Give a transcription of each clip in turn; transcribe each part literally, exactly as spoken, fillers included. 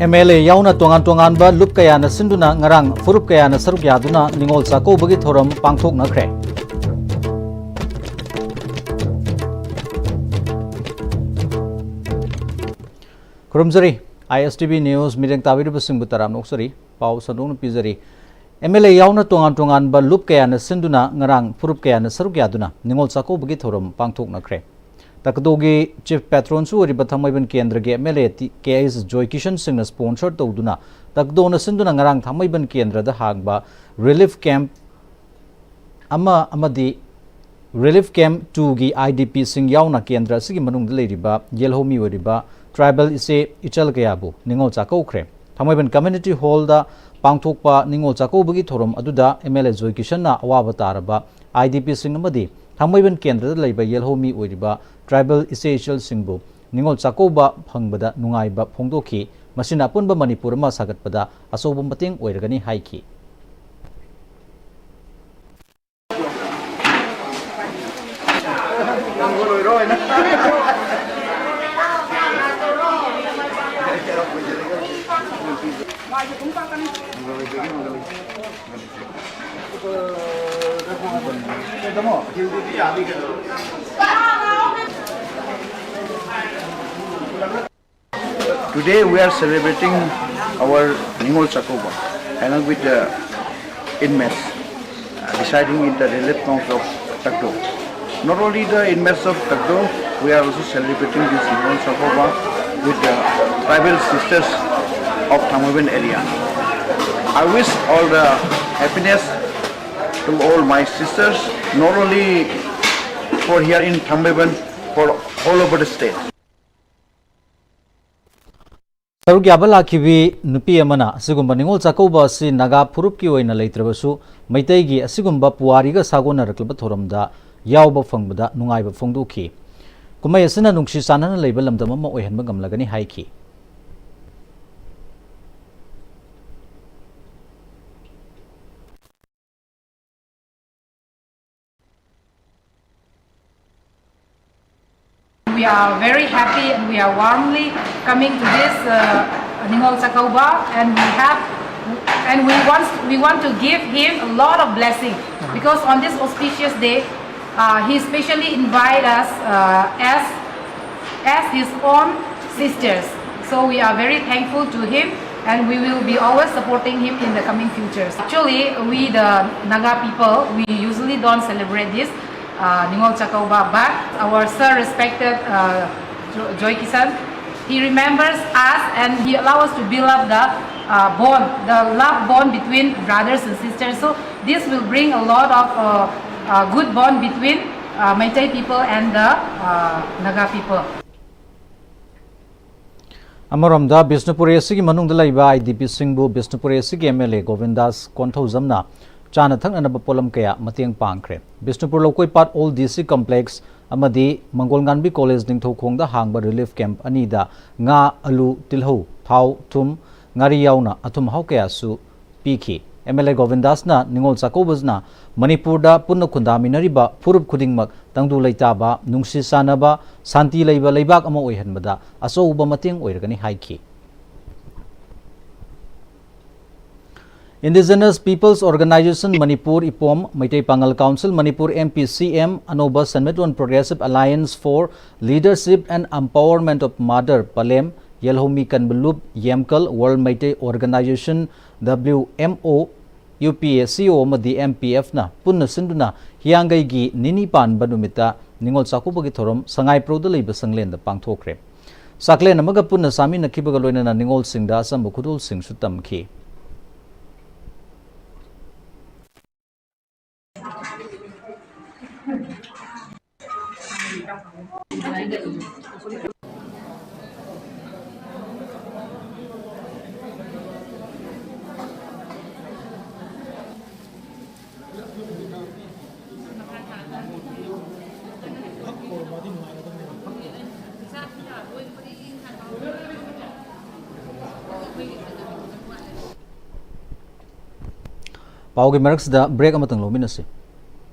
M L ꯑꯦ ꯌꯥꯎꯅ ꯇꯣꯉꯥꯟ ꯇꯣꯉꯥꯟꯕ ꯂꯨꯞ ꯀꯌꯥꯅ ꯁꯤꯟꯗꯨꯅ ꯉꯔꯥꯡ ꯐꯨꯔꯨꯞ ꯀꯌꯥꯅ ꯁꯔꯨꯛ ꯌꯥꯗꯨꯅ ꯅꯤꯉꯣꯜ ꯆꯥꯛꯀꯧꯕꯒꯤ ꯊꯧꯔꯝ ꯄꯥꯡꯊꯣꯛꯅꯈ꯭ꯔꯦ꯫ ꯈꯨꯔꯨꯝꯖꯔꯤ꯫ ꯑꯥꯏ ꯑꯦꯁ ꯇꯤ ꯚꯤ ꯅ꯭ꯌꯨꯁ ꯃꯤꯠꯌꯦꯡ ꯇꯥꯕꯤꯔꯤꯕꯁꯤꯡꯕꯨ ꯇꯔꯥꯝꯅ ꯑꯣꯛꯆꯔꯤ꯫ ꯄꯥꯎ ꯁꯟꯗꯣꯛꯅ ꯄꯤꯖꯔꯤ꯫ ꯑꯦꯝ ꯑꯦꯜ ꯑꯦ ꯌꯥꯎꯅ ꯇꯣꯉꯥꯟ ꯇꯣꯉꯥꯟꯕ ꯂꯨꯞ ꯀꯌꯥꯅ ꯁꯤꯟꯗꯨꯅ ꯉꯔꯥꯡ ꯐꯨꯔꯨꯞ ꯀꯌꯥꯅ ꯁꯔꯨꯛ ꯌꯥꯗꯨꯅ ꯅꯤꯉꯣꯜ ꯆꯥꯛꯀꯧꯕꯒꯤ ꯊꯧꯔꯝ ꯄꯥꯡꯊꯣꯛꯅꯈ꯭ꯔꯦ꯫ ꯇꯛꯗꯣꯒꯤ ꯆꯤꯐ ꯄꯦꯇ꯭ꯔꯣꯟꯁꯨ ꯑꯣꯏꯔꯤꯕ ꯊꯥꯡꯃꯩꯕꯟ ꯀꯦꯟꯗ꯭ꯔꯒꯤ M L A K H Joykishan ꯁꯤꯡꯅ ꯁ꯭ꯄꯣꯟꯁꯔ ꯇꯧꯗꯨꯅ ꯇꯛꯗꯣꯅ ꯁꯤꯟꯗꯨꯅ ꯉꯔꯥꯡ ꯊꯥꯡꯃꯩꯕꯟ ꯀꯦꯟꯗ꯭ꯔꯗ ꯍꯥꯡꯕ ꯔꯤꯂꯤꯐ ꯀꯦꯝꯞ ꯑꯃ ꯑꯃꯗꯤ ꯔꯤꯂꯤꯐ ꯀꯦꯝꯞ ꯇꯨꯒꯤ ꯑꯥꯏ ꯗꯤ ꯄꯤꯁꯤꯡ ꯌꯥꯎꯅ ꯀꯦꯟꯗ꯭ꯔ ꯑꯁꯤꯒꯤ ꯃꯅꯨꯡꯗ ꯂꯩꯔꯤꯕ ꯌꯦꯜꯍꯧꯃꯤ ꯑꯣꯏꯔꯤꯕ ꯇ꯭ꯔꯥꯏꯕꯦꯜ ꯏꯆꯦ ꯏꯆꯜ ꯀꯌꯥꯕꯨ ꯅꯤꯉꯣꯜ ꯆꯥꯛꯀꯧꯈ꯭ꯔꯦ꯫ ꯊꯥꯡꯃꯩꯕꯟ ꯀꯝꯃ꯭ꯌꯨꯅꯤꯇꯤ ꯍꯣꯜꯗ ꯄꯥꯡꯊꯣꯛꯄ ꯅꯤꯉꯣꯜ ꯆꯥꯛꯀꯧꯕꯒꯤ ꯊꯧꯔꯝ ꯑꯗꯨꯗ ꯑꯦꯝ ꯑꯦꯜ ꯑꯦ ꯖꯣꯏꯀꯤꯁꯟꯅ ꯑꯋꯥꯕ ꯇꯥꯔꯕ ꯑꯥꯏ ꯗꯤ ꯄꯤꯁꯤꯡ ꯑꯃꯗꯤ ꯊꯥꯡꯃꯩꯕꯟ ꯀꯦꯟꯗ꯭ꯔꯗ ꯂꯩꯕ ꯌꯦꯜꯍꯧꯃꯤ ꯑꯣꯏꯔꯤꯕ ꯇ꯭ꯔꯥꯏꯕꯦꯜ ꯏꯆꯦ ꯏꯆꯜꯁꯤꯡꯕꯨ ꯅꯤꯉꯣꯜ ꯆꯥꯛꯀꯧꯕ ꯐꯪꯕꯗ ꯅꯨꯡꯉꯥꯏꯕ ꯐꯣꯡꯗꯣꯛꯈꯤ꯫ ꯃꯁꯤꯅ ꯑꯄꯨꯟꯕ ꯃꯅꯤꯄꯨꯔ ꯑꯃ ꯁꯥꯒꯠꯄꯗ ꯑꯆꯧꯕ ꯃꯇꯦꯡ ꯑꯣꯏꯔꯒꯅꯤ ꯍꯥꯏꯈꯤ꯫ Today we are celebrating our Ningol Chakouba along with the inmates, uh, residing in the relief camps of Takdo. Not only the inmates of Takdo, we are also celebrating this Ningol Chakouba with the tribal sisters of Thangmaiban area. I wish all the happiness to all my sisters, not only for here in Thangmaiban, for all over the state. ꯁꯔꯨꯛ ꯌꯥꯕ ꯂꯥꯛꯈꯤꯕꯤ ꯅꯨꯄꯤ ꯑꯃꯅ ꯑꯁꯤꯒꯨꯝꯕ ꯅꯤꯉꯣꯜ ꯆꯥꯛꯀꯧꯕ ꯑꯁꯤ ꯅꯥꯒꯥ ꯐꯨꯔꯨꯞꯀꯤ ꯑꯣꯏꯅ ꯂꯩꯇ꯭ꯔꯕꯁꯨ ꯃꯩꯇꯩꯒꯤ ꯑꯁꯤꯒꯨꯝꯕ ꯄꯨꯋꯥꯔꯤꯒ ꯁꯥꯒꯣꯟꯅꯔꯛꯂꯕ ꯊꯧꯔꯝꯗ ꯌꯥꯎꯕ ꯐꯪꯕꯗ ꯅꯨꯡꯉꯥꯏꯕ ꯐꯣꯡꯗꯣꯛꯈꯤ꯫ ꯀꯨꯝꯍꯩ ꯑꯁꯤꯅ ꯅꯨꯡꯁꯤ ꯆꯥꯟꯅꯅ ꯂꯩꯕ ꯂꯝꯗꯝ ꯑꯃ ꯑꯣꯏꯍꯟꯕ ꯉꯝꯂꯒꯅꯤ ꯍꯥꯏꯈꯤ꯫ We are very happy and we are warmly coming to this uh, Ningol Chakauba, and we have, and we want, we want to give him a lot of blessing, because on this auspicious day, uh, he specially invite us, uh, as, as his own sisters. So we are very thankful to him, and we will be always supporting him in the coming futures. Actually, we, the Naga people, we usually don't celebrate this, uh, Ningol Chakauba, but our sir, respected, uh, Jo-, Joy Kisan, he remembers us and he allows us to build up the, uh, bond, the love bond between brothers and sisters. So this will bring a lot of, uh, uh, good bond between, uh, Meitei people and the, uh, Naga people. ꯑꯃꯔꯣꯝꯗ, ꯕꯤꯁꯅꯨꯄꯨꯔ ꯑꯦꯁꯤꯒꯤ ꯃꯅꯨꯡꯗ ꯂꯩꯕ I D ꯄꯤꯁꯤꯡꯕꯨ ꯕꯤꯁꯅꯨꯄꯨꯔ ꯑꯦꯁꯤꯒꯤ M L A Govindas ꯀꯣꯟꯊꯧꯖꯝꯅ ꯆꯥꯅ ꯊꯛꯅꯅꯕ ꯄꯣꯠꯂꯝ ꯀꯌꯥ ꯃꯇꯦꯡ ꯄꯥꯡꯈ꯭ꯔꯦ꯫ ꯕꯤꯁꯅꯨꯄꯨꯔ ꯂꯧꯀꯣꯏꯄꯥꯠ ꯑꯣꯜ ꯗꯤ ꯁꯤ ꯀꯝꯄ꯭ꯂꯦꯛꯁ ꯑꯃꯗꯤ ꯃꯪꯒꯣꯜ ꯉꯥꯟꯕꯤ ꯀꯣꯂꯦꯖ ꯅꯤꯡꯊꯧꯈꯣꯡꯗ ꯍꯥꯡꯕ ꯔꯤꯂꯤꯐ ꯀꯦꯝꯞ ꯑꯅꯤꯗ ꯉꯥ, ꯑꯂꯨ, ꯇꯤꯜꯍꯧ, ꯊꯥꯎ, ꯊꯨꯝ, ꯉꯥꯔꯤ ꯌꯥꯎꯅ ꯑꯊꯨꯝ ꯑꯍꯥꯎ ꯀꯌꯥꯁꯨ ꯄꯤꯈꯤ꯫ ꯑꯦꯝ ꯑꯦꯜ ꯑꯦ ꯒꯣꯕꯤꯟꯗꯥꯁꯅ ꯅꯤꯉꯣꯜ ꯆꯥꯛꯀꯧꯕꯁꯤꯅ ꯃꯅꯤꯄꯨꯔꯗ ꯄꯨꯟꯅ ꯈꯨꯟꯗꯥꯃꯤꯟꯅꯔꯤꯕ ꯐꯨꯔꯨꯞ ꯈꯨꯗꯤꯡꯃꯛ ꯇꯪꯗꯨ ꯂꯩꯇꯥꯕ, ꯅꯨꯡꯁꯤ ꯆꯥꯟꯅꯕ, ꯁꯥꯟꯇꯤ ꯂꯩꯕ ꯂꯩꯕꯥꯛ ꯑꯃ ꯑꯣꯏꯍꯟꯕꯗ ꯑꯆꯧꯕ ꯃꯇꯦꯡ ꯑꯣꯏꯔꯒꯅꯤ ꯍꯥꯏꯈꯤ꯫ Indigenous Peoples Organization Manipur, IPOM, Meitei Pangal council Manipur, M P C M, ꯑꯅꯧꯕ ꯁꯦꯟꯃꯤꯠꯂꯣꯟ Progressive Alliance for Leadership and Empowerment of Mother, ꯄꯂꯦꯝ, ꯌꯦꯜꯍꯧꯃꯤ ꯀꯟꯕ ꯂꯨꯞ, ꯌꯦꯝꯀꯜ, World Meitei Organization, W M O, U P A, C O ꯑꯃꯗꯤ ꯑꯦꯝ ꯄꯤ ꯑꯦꯐꯅ ꯄꯨꯟꯅ ꯁꯤꯟꯗꯨꯅ ꯍꯤꯌꯥꯡꯒꯩꯒꯤ ꯅꯤꯅꯤ ꯄꯥꯟꯕ ꯅꯨꯃꯤꯠꯇ ꯅꯤꯉꯣꯜ ꯆꯥꯛꯀꯧꯕꯒꯤ ꯊꯧꯔꯝ ꯁꯉꯥꯏꯄ꯭ꯔꯧꯗ ꯂꯩꯕ ꯁꯪꯂꯦꯟꯗ ꯄꯥꯡꯊꯣꯛꯈ꯭ꯔꯦ꯫ ꯆꯥꯛꯂꯦꯟ ꯑꯃꯒ ꯄꯨꯟꯅ ꯆꯥꯃꯤꯟꯅꯈꯤꯕꯒ ꯂꯣꯏꯅꯅ ꯅꯤꯉꯣꯜꯁꯤꯡꯗ ꯑꯆꯝꯕ ꯈꯨꯗꯣꯜꯁꯤꯡꯁꯨ ꯇꯝꯈꯤ꯫ ꯄꯥꯎꯒꯤ ꯃꯔꯛꯁꯤꯗ ꯕ꯭ꯔꯦꯛ ꯑꯃꯇꯪ ꯂꯧꯃꯤꯟꯅꯁꯤ꯫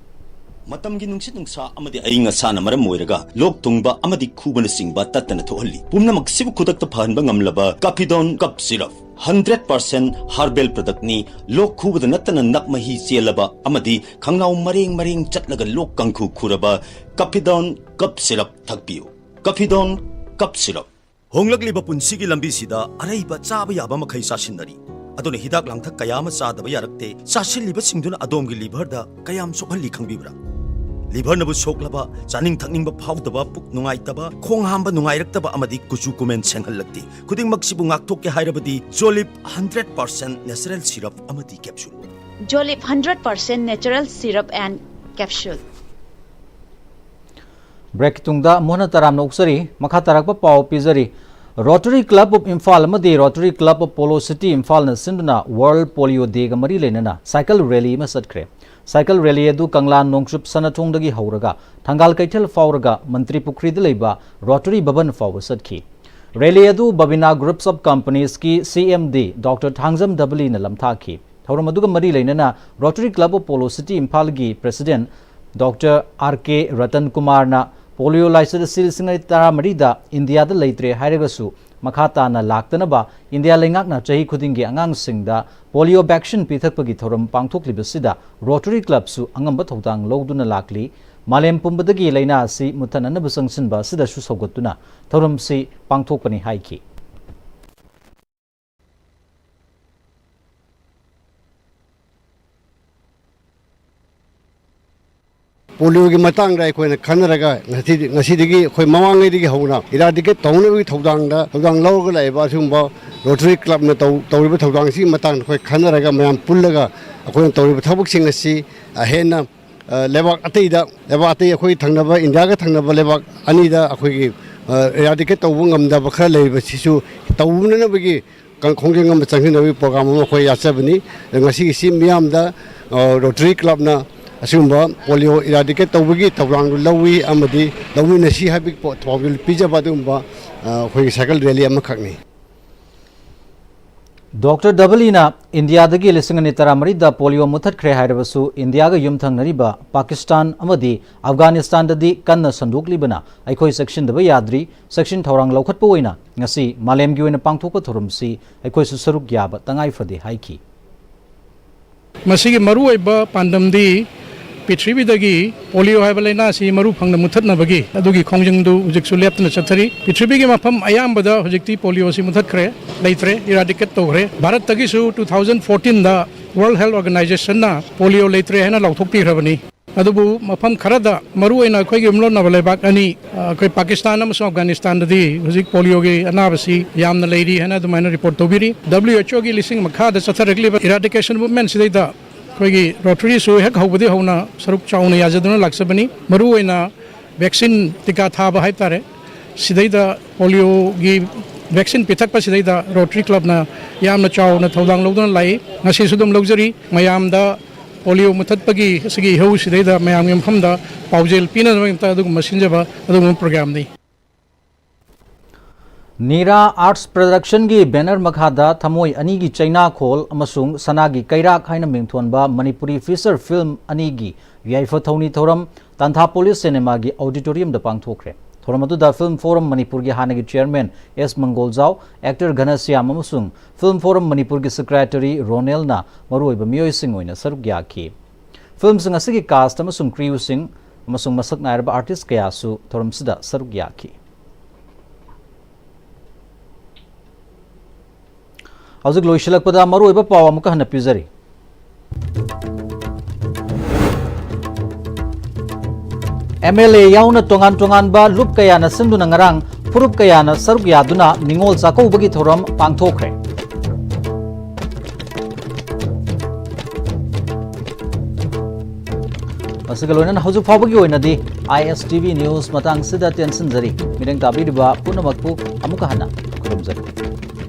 ꯃꯇꯝꯒꯤ ꯅꯨꯡꯁꯤꯠ ꯅꯨꯡꯁꯥ ꯑꯃꯗꯤ ꯑꯏꯪ ꯑꯁꯥꯅ ꯃꯔꯝ ꯑꯣꯏꯔꯒ ꯂꯣꯛ ꯊꯨꯡꯕ ꯑꯃꯗꯤ ꯈꯨꯕꯅꯆꯤꯡꯕ ꯇꯠꯇꯅ ꯊꯣꯛꯍꯜꯂꯤ꯫ ꯄꯨꯝꯅꯃꯛꯁꯤꯕꯨ ꯈꯨꯗꯛꯇ ꯐꯍꯟꯕ ꯉꯝꯂꯕ Cappidone Cough Syrup, hundred percent herbal product ꯅꯤ꯫ ꯂꯣꯛ ꯈꯨꯕꯗ ꯅꯠꯇꯅ ꯅꯞ ꯃꯍꯤ ꯆꯦꯜꯂꯕ ꯑꯃꯗꯤ ꯈꯪꯅꯥꯎ ꯃꯔꯦꯡ ꯃꯔꯦꯡ ꯆꯠꯂꯒ ꯂꯣꯛ ꯀꯥꯡꯈꯨ ꯈꯨꯔꯕ Cappidone Cough Syrup ꯊꯛꯄꯤꯌꯨ꯫ Cappidone Cough Syrup꯫ ꯍꯣꯡꯂꯛꯂꯤꯕ ꯄꯨꯟꯁꯤꯒꯤ ꯂꯝꯕꯤꯁꯤꯗ ꯑꯔꯩꯕ ꯆꯥꯕ ꯌꯥꯕ ꯃꯈꯩ ꯆꯥꯁꯤꯟꯅꯔꯤ꯫ ꯑꯗꯨꯅ ꯍꯤꯗꯥꯛ ꯂꯥꯡꯊꯛ ꯀꯌꯥ ꯑꯃ ꯆꯥꯗꯕ ꯌꯥꯔꯛꯇꯦ꯫ ꯆꯥꯁꯤꯜꯂꯤꯕꯁꯤꯡꯗꯨꯅ ꯑꯗꯣꯝꯒꯤ liver ꯗ ꯀꯌꯥꯝ ꯁꯣꯛꯍꯜꯂꯤ ꯈꯪꯕꯤꯕ꯭ꯔꯥ? Liver ꯅꯕꯨ ꯁꯣꯛꯂꯕ, ꯆꯥꯅꯤꯡ ꯊꯛꯅꯤꯡꯕ ꯐꯥꯎꯗꯕ, ꯄꯨꯛ ꯅꯨꯡꯉꯥꯏꯇꯕ, ꯈꯣꯡ ꯍꯥꯝꯕ ꯅꯨꯡꯉꯥꯏꯔꯛꯇꯕ ꯑꯃꯗꯤ ꯀꯨꯆꯨ ꯀꯨꯃꯦꯟ ꯁꯦꯡꯍꯜꯂꯛꯇꯦ꯫ ꯈꯨꯗꯤꯡꯃꯛꯁꯤꯕꯨ ꯉꯥꯛꯊꯣꯛꯀꯦ ꯍꯥꯏꯔꯕꯗꯤ Jolib hundred percent natural syrup ꯑꯃꯗꯤ capsule꯫ Jolib hundred percent natural syrup and capsule꯫ Break ꯀꯤ ꯇꯨꯡꯗ ꯃꯣꯍꯅ ꯇꯔꯥꯝꯅ ꯑꯣꯛꯆꯔꯤ꯫ ꯃꯈꯥ ꯇꯥꯔꯛꯄ ꯄꯥꯎ ꯄꯤꯖꯔꯤ꯫ Rotary Club of Imphal ꯑꯃꯗꯤ Rotary Club of Polo City Imphal ꯅ ꯁꯤꯟꯗꯨꯅ World Polio Day ꯒ ꯃꯔꯤ ꯂꯩꯅꯅ cycle rally ꯑꯃ ꯆꯠꯈ꯭ꯔꯦ꯫ Cycle rally ꯑꯗꯨ ꯀꯪꯂꯥ ꯅꯣꯡꯆꯨꯞ ꯁꯅꯥꯊꯣꯡꯗꯒꯤ ꯍꯧꯔꯒ ꯊꯪꯒꯥꯜ ꯀꯩꯊꯦꯜ ꯐꯥꯎꯔꯒ ꯃꯟꯇ꯭ꯔꯤ ꯄꯨꯈ꯭ꯔꯤꯗ ꯂꯩꯕ Rotary ꯚꯕꯟ ꯐꯥꯎꯕ ꯆꯠꯈꯤ꯫ Rally ꯑꯗꯨ Babina Groups of Companies ꯀꯤ C M D Doctor Thangjam ꯗꯕꯂꯤꯅ ꯂꯝꯊꯥꯈꯤ꯫ ꯊꯧꯔꯝ ꯑꯗꯨꯒ ꯃꯔꯤ ꯂꯩꯅꯅ Rotary Club of Polo City ꯏꯝꯐꯥꯜꯒꯤ president Doctor R K Ratan ꯀꯨꯃꯥꯔꯅ polio ꯂꯥꯏꯆꯠ ꯑꯁꯤ ꯂꯤꯁꯤꯡ ꯑꯅꯤ ꯇꯔꯥꯃꯔꯤꯗ ꯏꯟꯗꯤꯌꯥꯗ ꯂꯩꯇ꯭ꯔꯦ ꯍꯥꯏꯔꯒꯁꯨ, ꯃꯈꯥ ꯇꯥꯅ ꯂꯥꯛꯇꯅꯕ ꯏꯟꯗꯤꯌꯥ ꯂꯩꯉꯥꯛꯅ ꯆꯍꯤ ꯈꯨꯗꯤꯡꯒꯤ ꯑꯉꯥꯡꯁꯤꯡꯗ polio vaccine ꯄꯤꯊꯛꯄꯒꯤ ꯊꯧꯔꯝ ꯄꯥꯡꯊꯣꯛꯂꯤꯕꯁꯤꯗ Rotary Club ꯁꯨ ꯑꯉꯝꯕ ꯊꯧꯗꯥꯡ ꯂꯧꯗꯨꯅ ꯂꯥꯛꯂꯤ꯫ ꯃꯥꯂꯦꯝ ꯄꯨꯝꯕꯗꯒꯤ ꯂꯥꯏꯅꯥ ꯑꯁꯤ ꯃꯨꯠꯊꯠꯅꯅꯕ ꯆꯪꯁꯤꯟꯕ ꯑꯁꯤꯗꯁꯨ ꯁꯧꯒꯠꯇꯨꯅ ꯊꯧꯔꯝꯁꯤ ꯄꯥꯡꯊꯣꯛꯄꯅꯤ ꯍꯥꯏꯈꯤ꯫ Polio ꯒꯤ ꯃꯇꯥꯡꯗ ꯑꯩꯈꯣꯏꯅ ꯈꯟꯅꯔꯒ ꯉꯁꯤꯗꯤ, ꯉꯁꯤꯗꯒꯤ ꯑꯩꯈꯣꯏ ꯃꯃꯥꯡꯉꯩꯗꯒꯤ ꯍꯧꯅ eradicate ꯇꯧꯅꯕꯒꯤ ꯊꯧꯗꯥꯡꯗ, ꯊꯧꯗꯥꯡ ꯂꯧꯔꯒ ꯂꯥꯛꯏꯕ ꯑꯁꯤꯒꯨꯝꯕ Rotary Club ꯅ ꯇꯧ-, ꯇꯧꯔꯤꯕ ꯊꯧꯗꯥꯡꯁꯤꯒꯤ ꯃꯇꯥꯡꯗ ꯑꯩꯈꯣꯏ ꯈꯟꯅꯔꯒ ꯃꯌꯥꯝ ꯄꯨꯜꯂꯒ ꯑꯩꯈꯣꯏꯅ ꯇꯧꯔꯤꯕ ꯊꯕꯛꯁꯤꯡ ꯑꯁꯤ, ꯑ, ꯍꯦꯟꯅ, ꯑ, ꯂꯩꯕꯥꯛ ꯑꯇꯩꯗ, ꯂꯩꯕꯥꯛ ꯑꯇꯩ ꯑꯩꯈꯣꯏ ꯊꯪꯅꯕ, ꯏꯟꯗꯤꯌꯥꯒ ꯊꯪꯅꯕ ꯂꯩꯕꯥꯛ ꯑꯅꯤꯗ ꯑꯩꯈꯣꯏꯒꯤ, ꯑ, eradicate ꯇꯧꯕ ꯉꯝꯗꯕ ꯈꯔ ꯂꯩꯔꯤꯕꯁꯤꯁꯨ ꯇꯧꯅꯅꯕꯒꯤ ꯀ-, ꯈꯣꯡꯖꯪ ꯑꯃ ꯆꯪꯁꯤꯟꯅꯕꯒꯤ program ꯑꯃ ꯑꯩꯈꯣꯏ ꯌꯥꯠꯆꯕꯅꯤ꯫ ꯑꯗ ꯉꯁꯤꯒꯤꯁꯤ ꯃꯤꯌꯥꯝꯗ, ꯑ, Rotary Club ꯅ ꯑꯁꯤꯒꯨꯝꯕ polio eradicate ꯇꯧꯕꯒꯤ ꯊꯧꯗꯥꯡꯗꯨ ꯂꯧꯏ ꯑꯃꯗꯤ ꯂꯧꯃꯤꯟꯅꯁꯤ ꯍꯥꯏꯕꯒꯤ ꯄꯣ-, ꯄꯥꯎꯖꯦꯜ ꯄꯤꯖꯕ ꯑꯗꯨꯒꯨꯝꯕ, ꯑ, ꯑꯩꯈꯣꯏꯒꯤ cycle rally ꯑꯃꯈꯛꯅꯤ꯫ ꯗꯣꯛꯇꯔ ꯗꯕꯂꯤꯅ ꯏꯟꯗꯤꯌꯥꯗꯒꯤ ꯂꯤꯁꯤꯡ ꯑꯅꯤ ꯇꯔꯥꯃꯔꯤꯗ ꯄꯣꯂꯤꯑꯣ ꯃꯨꯠꯊꯠꯈ꯭ꯔꯦ ꯍꯥꯏꯔꯕꯁꯨ, ꯏꯟꯗꯤꯌꯥꯒ ꯌꯨꯝꯊꯪꯅꯔꯤꯕ ꯄꯥꯀꯤꯁꯇꯥꯟ ꯑꯃꯗꯤ ꯑꯐꯒꯥꯅꯤꯁꯇꯥꯟꯗꯗꯤ ꯀꯟꯅ ꯁꯟꯗꯣꯛꯂꯤꯕꯅ ꯑꯩꯈꯣꯏ ꯆꯦꯛꯁꯤꯟꯗꯕ ꯌꯥꯗ꯭ꯔꯤ꯫ ꯆꯦꯛꯁꯤꯟ ꯊꯧꯔꯥꯡ ꯂꯧꯈꯠꯄ ꯑꯣꯏꯅ ꯉꯁꯤ ꯃꯥꯂꯦꯝꯒꯤ ꯑꯣꯏꯅ ꯄꯥꯡꯊꯣꯛꯄ ꯊꯧꯔꯝꯁꯤ ꯑꯩꯈꯣꯏꯁꯨ ꯁꯔꯨꯛ ꯌꯥꯕ ꯇꯉꯥꯏ ꯐꯗꯦ ꯍꯥꯏꯈꯤ꯫ ꯃꯁꯤꯒꯤ ꯃꯔꯨꯑꯣꯏꯕ ꯄꯥꯟꯗꯝꯗꯤ ꯄ꯭ꯔꯤꯊꯤꯕꯤꯗꯒꯤ ꯄꯣꯂꯤꯑꯣ ꯍꯥꯏꯕ ꯂꯥꯏꯅꯥ ꯑꯁꯤ ꯃꯔꯨ ꯐꯪꯅ ꯃꯨꯠꯊꯠꯅꯕꯒꯤ ꯑꯗꯨꯒꯤ ꯈꯣꯡꯖꯪꯗꯨ ꯍꯧꯖꯤꯛꯁꯨ ꯂꯦꯞꯇꯅ ꯆꯠꯊꯔꯤ꯫ ꯄ꯭ꯔꯤꯊꯤꯕꯤꯒꯤ ꯃꯐꯝ ꯑꯌꯥꯝꯕꯗ ꯍꯧꯖꯤꯛꯇꯤ ꯄꯣꯂꯤꯑꯣ ꯑꯁꯤ ꯃꯨꯠꯊꯠꯈ꯭ꯔꯦ, ꯂꯩꯇ꯭ꯔꯦ, ꯏꯔꯥꯗꯤꯀꯦꯠ ꯇꯧꯈ꯭ꯔꯦ꯫ ꯚꯥꯔꯠꯇꯒꯤꯁꯨ two thousand fourteen ꯗ World Health Organization ꯅ ꯄꯣꯂꯤꯑꯣ ꯂꯩꯇ꯭ꯔꯦ ꯍꯥꯏꯅ ꯂꯥꯎꯊꯣꯛꯄꯤꯈ꯭ꯔꯕꯅꯤ꯫ ꯑꯗꯨꯕꯨ ꯃꯐꯝ ꯈꯔꯗ, ꯃꯔꯨꯑꯣꯏꯅ ꯑꯩꯈꯣꯏꯒꯤ ꯌꯨꯝꯂꯣꯟꯅꯕ ꯂꯩꯕꯥꯛ ꯑꯅꯤ, ꯑ, ꯑꯩꯈꯣꯏ ꯄꯥꯀꯤꯁꯇꯥꯟ ꯑꯃꯁꯨꯡ ꯑꯐꯒꯥꯅꯤꯁꯇꯥꯟꯗꯗꯤ ꯍꯧꯖꯤꯛ ꯄꯣꯂꯤꯑꯣꯒꯤ ꯑꯅꯥꯕꯁꯤ ꯌꯥꯝꯅ ꯂꯩꯔꯤ ꯍꯥꯏꯅ ꯑꯗꯨꯃꯥꯏꯅ ꯔꯤꯄꯣꯔꯠ ꯇꯧꯕꯤꯔꯤ꯫ W H O ꯒꯤ ꯂꯤꯁꯤꯡ ꯃꯈꯥꯗ ꯆꯠꯊꯔꯛꯂꯤꯕ ꯏꯔꯥꯗꯤꯀꯦꯁꯟ ꯃꯨꯚꯃꯦꯟꯠ ꯁꯤꯗꯩꯗ ꯑꯩꯈꯣꯏꯒꯤ ꯔꯣꯇꯔꯤꯁꯨ ꯍꯦꯛ ꯍꯧꯕꯗꯒꯤ ꯍꯧꯅ ꯁꯔꯨꯛ ꯆꯥꯎꯅ ꯌꯥꯖꯗꯨꯅ ꯂꯥꯛꯆꯕꯅꯤ꯫ ꯃꯔꯨꯑꯣꯏꯅ ꯚꯦꯛꯁꯤꯟ ꯇꯤꯀꯥ ꯊꯥꯕ ꯍꯥꯏꯕ ꯇꯥꯔꯦ, ꯁꯤꯗꯩꯗ ꯄꯣꯂꯤꯑꯣꯒꯤ ꯚꯦꯛꯁꯤꯟ ꯄꯤꯊꯛꯄ ꯁꯤꯗꯩꯗ ꯔꯣꯇꯔꯤ ꯀ꯭ꯂꯕꯅ ꯌꯥꯝꯅ ꯆꯥꯎꯅ ꯊꯧꯗꯥꯡ ꯂꯧꯗꯨꯅ ꯂꯥꯛꯏ꯫ ꯉꯁꯤꯁꯨ ꯑꯗꯨꯝ ꯂꯧꯖꯔꯤ꯫ ꯃꯌꯥꯝꯗ ꯄꯣꯂꯤꯑꯣ ꯃꯨꯊꯠꯄꯒꯤ ꯑꯁꯤꯒꯤ ꯏꯍꯧꯁꯤꯗꯩꯗ ꯃꯌꯥꯝꯒꯤ ꯃꯐꯝꯗ ꯄꯥꯎꯖꯦꯜ ꯄꯤꯅꯅꯕꯒꯤꯗꯃꯛꯇ ꯑꯗꯨꯒꯨꯝꯕ ꯁꯤꯟꯖꯕ ꯑꯗꯨꯒꯨꯝꯕ ꯄ꯭ꯔꯣꯒ꯭ꯔꯥꯝꯅꯤ꯫ ꯅꯤꯔꯥ ꯑꯥꯔꯠꯁ ꯄ꯭ꯔꯗꯛꯁꯟꯒꯤ ꯕꯦꯅꯔ ꯃꯈꯥꯗ ꯊꯃꯣꯏ ꯑꯅꯤꯒꯤ ꯆꯩꯅꯥꯈꯣꯜ ꯑꯃꯁꯨꯡ ꯁꯅꯥꯒꯤ ꯀꯩꯔꯥꯛ ꯍꯥꯏꯅ ꯃꯤꯡꯊꯣꯟꯕ ꯃꯅꯤꯄꯨꯔꯤ ꯐꯤꯆꯔ ꯐꯤꯜꯝ ꯑꯅꯤꯒꯤ ꯌꯥꯏꯐ ꯊꯧꯅꯤ ꯊꯧꯔꯝ ꯇꯥꯟꯊꯥꯄꯣꯂꯤꯁ ꯁꯤꯅꯦꯃꯥꯒꯤ ꯑꯣꯗꯤꯇꯣꯔꯤꯌꯝꯗ ꯄꯥꯡꯊꯣꯛꯈ꯭ꯔꯦ꯫ ꯊꯧꯔꯝ ꯑꯗꯨꯗ ꯐꯤꯜꯝ ꯐꯣꯔꯝ ꯃꯅꯤꯄꯨꯔꯒꯤ ꯍꯥꯟꯅꯒꯤ ꯆꯤꯌꯔꯃꯦꯟ ꯑꯦꯁ ꯃꯪꯒꯣꯜꯖꯥꯎ, ꯑꯦꯛꯇꯔ ꯘꯅꯁ꯭ꯌꯥꯝ ꯑꯃꯁꯨꯡ ꯐꯤꯜꯝ ꯐꯣꯔꯝ ꯃꯅꯤꯄꯨꯔꯒꯤ ꯁꯦꯀ꯭ꯔꯦꯇꯔꯤ ꯔꯣꯅꯦꯜꯅ ꯃꯔꯨꯑꯣꯏꯕ ꯃꯤꯑꯣꯏꯁꯤꯡ ꯑꯣꯏꯅ ꯁꯔꯨꯛ ꯌꯥꯈꯤ꯫ ꯐꯤꯜꯝꯁꯤꯡ ꯑꯁꯤꯒꯤ ꯀꯥꯁ꯭ꯠ ꯑꯃꯁꯨꯡ ꯀ꯭ꯔꯤꯌꯨꯁꯤꯡ ꯑꯃꯁꯨꯡ ꯃꯁꯛ ꯅꯥꯏꯔꯕ ꯑꯥꯔꯇꯤꯁ꯭ꯠ ꯀꯌꯥꯁꯨ ꯊꯧꯔꯝꯁꯤꯗ ꯁꯔꯨꯛ ꯌꯥꯈꯤ꯫ ꯍꯧꯖꯤꯛ ꯂꯣꯏꯁꯤꯜꯂꯛꯄꯗ ꯃꯔꯨꯑꯣꯏꯕ ꯄꯥꯎ ꯑꯃꯨꯛꯀ ꯍꯟꯅ ꯄꯤꯖꯔꯤ꯫ ꯑꯦꯝ ꯑꯦꯜ ꯑꯦ ꯌꯥꯎꯅ ꯇꯣꯉꯥꯟ ꯇꯣꯉꯥꯟꯕ ꯂꯨꯞ ꯀꯌꯥꯅ ꯁꯤꯟꯗꯨꯅ ꯉꯔꯥꯡ ꯐꯨꯔꯨꯞ ꯀꯌꯥꯅ ꯁꯔꯨꯛ ꯌꯥꯗꯨꯅ ꯅꯤꯉꯣꯜ ꯆꯥꯛꯀꯧꯕꯒꯤ ꯊꯧꯔꯝ ꯄꯥꯡꯊꯣꯛꯈ꯭ꯔꯦ꯫ ꯃꯁꯤꯒ ꯂꯣꯏꯅꯅ ꯍꯧꯖꯤꯛ ꯐꯥꯎꯕꯒꯤ ꯑꯣꯏꯅꯗꯤ I S T V news ꯃꯇꯥꯡꯁꯤꯗ ꯇꯦꯟꯁꯤꯟꯖꯔꯤ꯫ ꯃꯤꯠꯌꯦꯡ ꯇꯥꯕꯤꯔꯤꯕ ꯄꯨꯝꯅꯃꯛꯄꯨ ꯑꯃꯨꯛꯀ ꯍꯟꯅ ꯈꯨꯔꯨꯝꯖꯔꯤ꯫